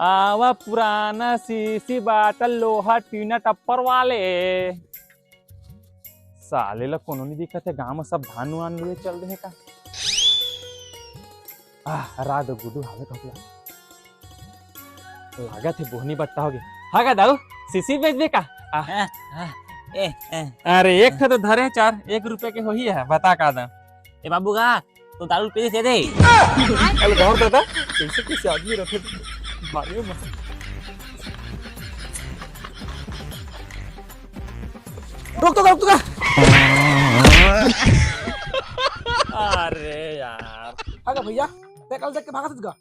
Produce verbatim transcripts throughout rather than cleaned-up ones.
आवा पुराना CC bottle लोहा टीना टप्पर वाले। साले ला कोनो नहीं दिखत हे, गांव में सब धान वान लुए चल रहे का। आह, रात गुडू हावे कपड़ा। लागत हे बोहनी बट्टा होगे। हाँ का दाऊ, सीसी बेचबे का? आह। हाँ, हाँ, ए, ए। अरे, एक ठे तो धरे चार, एक रुपया के होही है, बता का दाम? ए बाबू का, तो दारू पी दे दे। अरे घर दादा, कैसे कैसे आदमी रहते मारियो मत। रुक तो, रुक तो। अरे यार। हाँ का भैया, ते कल देख के भागा था का?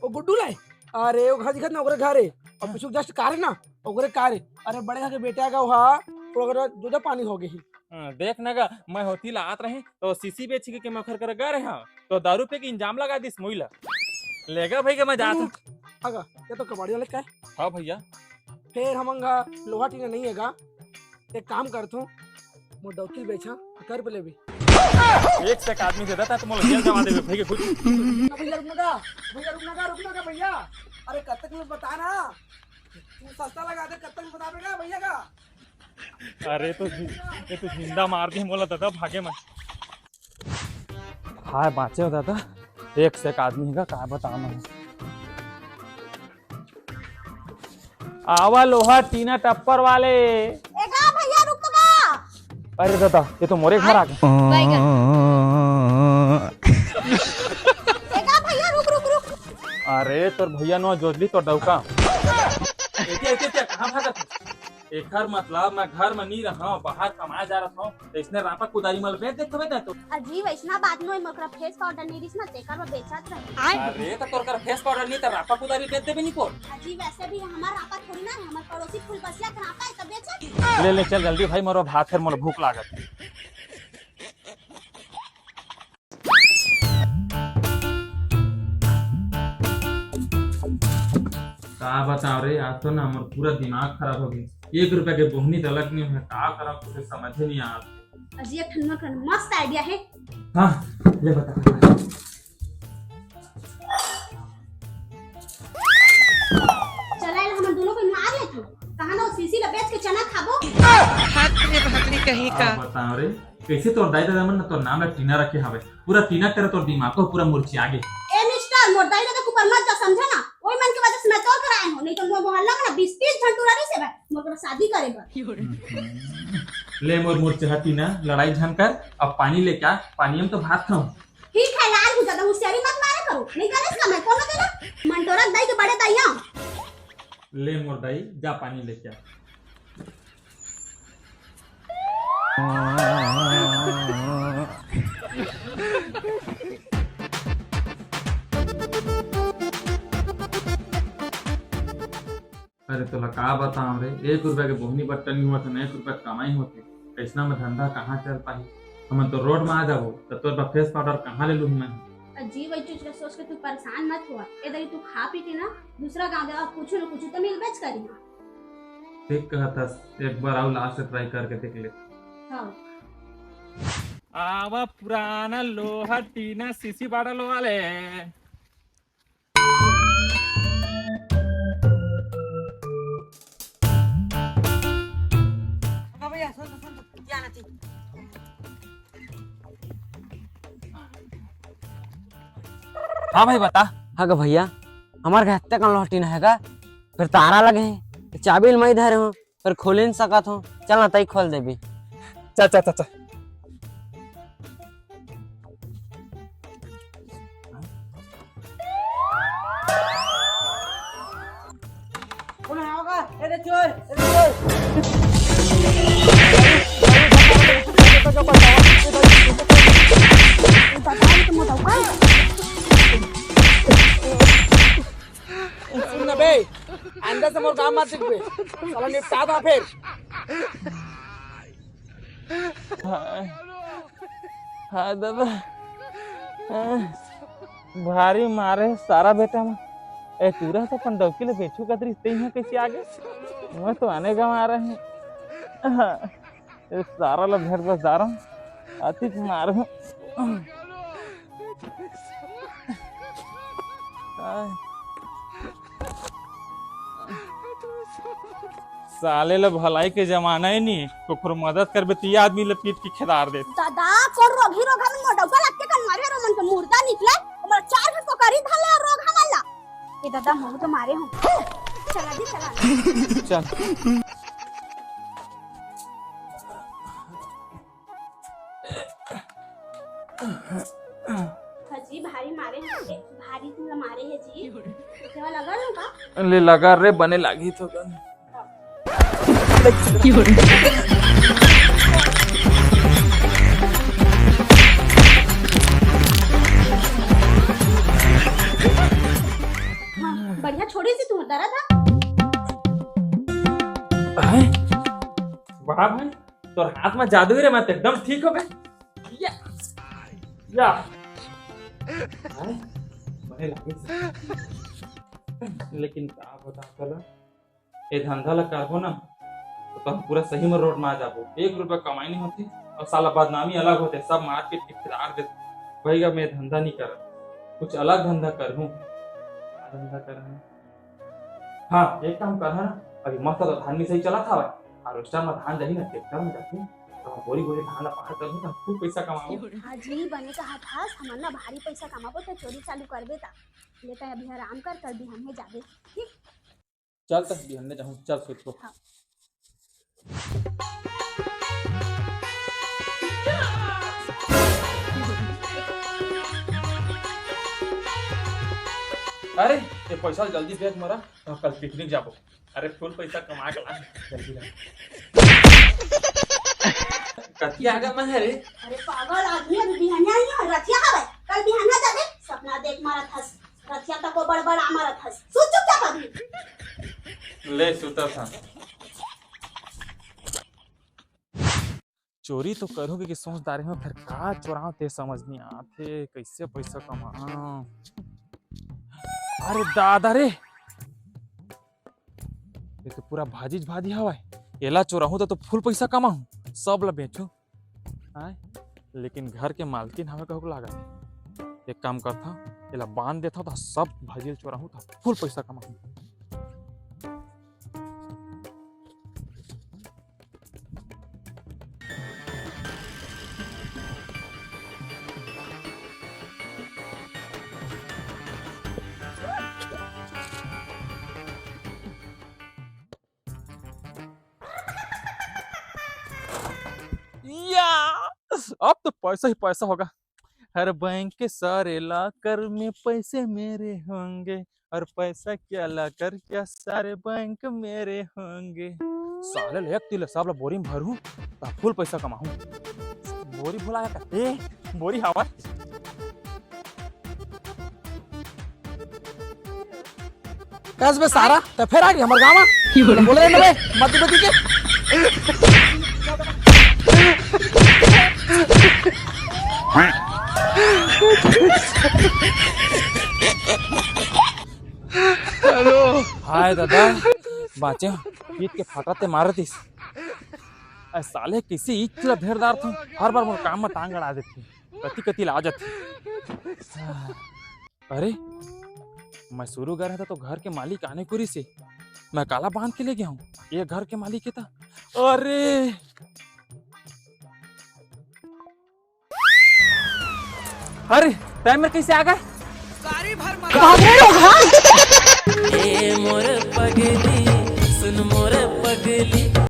ओ गुड्डू लाई। अरे, ओ घर दिखत ना, ओकरे घर है। और पीछू जस्ट कार है ना, ओकरे कार है। अरे, बड़े घर के बेटा का वहाँ, ओकरे दूधा पानी हो गई। हाँ, देख ना गा, मैं होती ला आत रहे, तो सीसी बेच के मैं ओखर कर गा रहे हाँ, तो दारू पे के इंजाम लगा दिस मुई ला। लेगा भाई के मैं जात हूँ। आगा, ये तो कबाड़ी वाले का है। हाँ भैया। फिर हमंगा लोहा टीना नहीं है गा, एक काम करत हूँ, मोर डौकी ल बेचा, कर पे लेबे। एक से एक आदमी देता था, तुम लोग जेल जमा देबे, भाई के कुछ। भैया रुकना का, भैया रुकना का, रुकना का भैया। अरे कब तक में बता ना, तू सस्ता लगा दे, कब तक में बता देगा भैया का? अरे तो जि-, ये तो जिंदा मार दी मोला दादा, भागे मैं। हाय बाँचे हो दादा, एक से एक आदमी हेगा, का बताओ मैं। आवा लोहा टीना टप्पर वाले। ए गा भैया रुक तो गा। अरे दादा, ये तो मोरे घर आ गए। बैगन। ए गा भैया रुक रुक रुक। अरे तोर भैया नो जोजली तोर डौका। एके, एके, एके, कहाँ भागत हस? एकर मतलब मैं घर में नहीं रहा, बाहर कमाए जा रहा हूँ, तो इसने रापा कुदारी मल बेच देते हुए तो। अजी वैसना बात नो, मोकरा फेस पाउडर नहीं रिस ना, तेकर में बेचत रहे। अरे तो तोर कर फेस पाउडर नहीं तो रापा कुदारी बेच देबे नहीं को। अजी वैसे भी हमार रापा थोड़ी ना है, हमार पड़ोसी फुलबसिया के रापा है, तो बेचत। ले ले चल जल्दी भाई, मरो भात फिर मोला भूख लागत। का बताओ रे, आज तो ना हमर पूरा दिमाग खराब हो गई। एक रुपया के बोहनी तलक नहीं है, का करा कुछ समझ ही नहीं आ रहा। अजी एक ठन मोर कन मस्त आइडिया है। हाँ, ले बता। चला एला हमन दोनों कोई मार लेथन। कहा ना वो सीसी ला बेच के चना खाबो। हाथ में भकनी कहीं का। का बताओ रे, कैसे तोर दाई दादा मन ना तोर नाम ला टीना रखे हवे? पूरा टीना तेरा तोर दिमाग को पूरा मुरझा गे। ए मिस्टर, मोर दाई दादा के ऊपर मत जा, समझे ना? ओई मन के वजह से मैं तोर कर आए हूँ, नहीं तो मोर मोहल्ला में ना बीस तीस झन टुरारी से भाई, मोर कर शादी करे बर। ले मोर मुरझा टीना, लड़ाई झन कर, अब पानी लेके आ, पानी हम तो भात खाऊं। ठीक है, लाल हो ज्यादा होशियारी मत मारा करो, नहीं करे इसका मैं कौन देना? मंटोरा दाई के बड़े दाई हूँ। ले मोर दाई, जा पानी लेके आ। अरे तोला का बताओ रे, एक रुपया के बोहनी बट्टा नहीं होत हे, ना एक रुपया के कमाई होत हे, अइसना में धंधा कहाँ चल पाही? हमन तो रोड में आ जाबो, त तोर बर फेस पाउडर कहाँ ले लूही मैं? अजी, वही चीज ला सोच के तू परेशान मत हुआ। ए दरी तू खा पी के ना दूसरा गांव जावा, कुछ न कुछ तो मिलबेच करी। ठीक कहत हस, एक बार अउ लास्ट ट्राई करके देख ले। हाँ। आवा पुराना लोहा टीना सीसी बाटल वाले। हाँ भाई बता। हाँ गा भैया, हमार घर हत्ते कन लोहा टीना हे गा, फेर तारा लगे हे, चाबी ल मैं धरे हूँ, फेर खोले नहीं सकत हूँ। चल ना, तई खोल देबी। चल, चल, चल, चल। कौन है होगा? ए रे चोर, ए रे चोर। सुन ना बे, अंदर से मोर काम मत देख बे, साला निपटा था फिर। हाँ, हाँ दादा, हाँ, भारी मारे सारा बेटा में। ए, तू रह तो अपन डौकी ले बेचू कतरी, ते यहाँ कैसे आ गए? मैं तो आने का मारे हैं। हाँ। ए सारा ला भेंट बस जा रहा हूँ, अतिक मार हूँ। साले ल भलाई के जमाना ही नहीं, ओकरो मदद करबे त ये आदमी ल पीट के खेदार दे। दादा, कोन रोगही रोगहा मन मोर डौका लगथे कन मारे रो मन के मुर्दा निकले, हमर चार घन कोकरी धर ले रोगहा मन ला। ए दादा, महू तो मारे हूँ। चला जी, चला। चल। हजी भारी मारे हे, भारी तुला मारे हे जी। सेवा लगा लो का? ले लगा रे, बने लागी तो गन। हाँ, बढ़िया छोड़ी सी तू दर्द हा। हैं? वाह भाई, तोर हाथ में जादू ही रे, मैं तो एकदम ठीक हो गए। या, या। हैं? बने लागे से। लेकिन का बता तोला, ए धंधा ला करबो ना, तो हम पूरा सही में रोड में आ जाबो। एक रुपया कमाई नहीं होती और साला बदनामी अलग होते, सब मार के ठिकदार देते। भाई, अब मैं धंधा नहीं कर, कुछ अलग धंधा कर हूँ। का धंधा कर हूँ? हाँ, एक काम कर, है ना, अभी मस्त तो धान मिसाई चलत हवय, हार्वेस्टर में धान जाही ना, ट्रैक्टर में जाही, तो हम बोरी बोरी धान ला पार कर दूँ, तो हम खूब पैसा कमाबो। हाँ जी, बने कहा था, हमन ना भारी पैसा कमाबो, तो चोरी चालू करबे ता। ले तैं अभी आराम कर, कल बिहान में जाबे, ठीक? चल, तक बिहान में जाहूँ, चल, सोच को। हाँ। अरे, ये पैसा जल्दी भेज मोरा, तो कल पिकनिक जाबो। अरे, फुल पैसा कमा के ला, जल्दी ला। कति आगा मैं रे? अरे पागल आदमी, अभी बिहान आई है, रतिया हवे, कल बिहान जाबे, सपना देख मारत हस। रतिया तक को बड़बड़ा मारत हस। सुत चुपचाप अभी। ले सुता था। चोरी तो करूँ कि सोच डारे हूँ, फिर का चोराऊँ ते समझ नहीं आते, कैसे पैसा कमाऊँ। अरे दादा रे, ये तो पूरा भाजी भाजी हवय, एला चोराहूँ तो, तो फुल पैसा कमाहूँ, सब ला बेचूँ। आय, लेकिन घर के मालकिन हवे कहूँ लागत। एक काम करथा, एला बांध देथा तो सब भाजी ल चोराहूँ तो फुल पैसा कमाहूँ। या, अब तो पैसा ही पैसा होगा। हर बैंक के सारे लॉकर में पैसे मेरे होंगे, और पैसा क्या लॉकर क्या, सारे बैंक मेरे होंगे। साले ले एक तिल सब ला बोरी में भरू, ता फुल पैसा कमाहूँ। बोरी भुलाया करते, बोरी हवा। कस बे सारा, त फेर आ गई हमर गाँव में। बोले न बे, मत दे के। हेलो। हाय दादा, बाँचे, पीट के फटाते मारतिस। ए साले, किसी ईच ला भेर डारथों, हर बार मोर काम में टांग अड़ा देथे, कति कति ला आ जाथे। अरे, मैं शुरू गए रहता तो घर के मालिक आने को रहिसे, मैं काला बांध के ले गया हूँ, ये घर के मालिक है था। अरे, अरे, तैं मेर कैसे आ गए? भाग रहे लोग, हाँ? ए मोर पगली, सुन मोर पगली,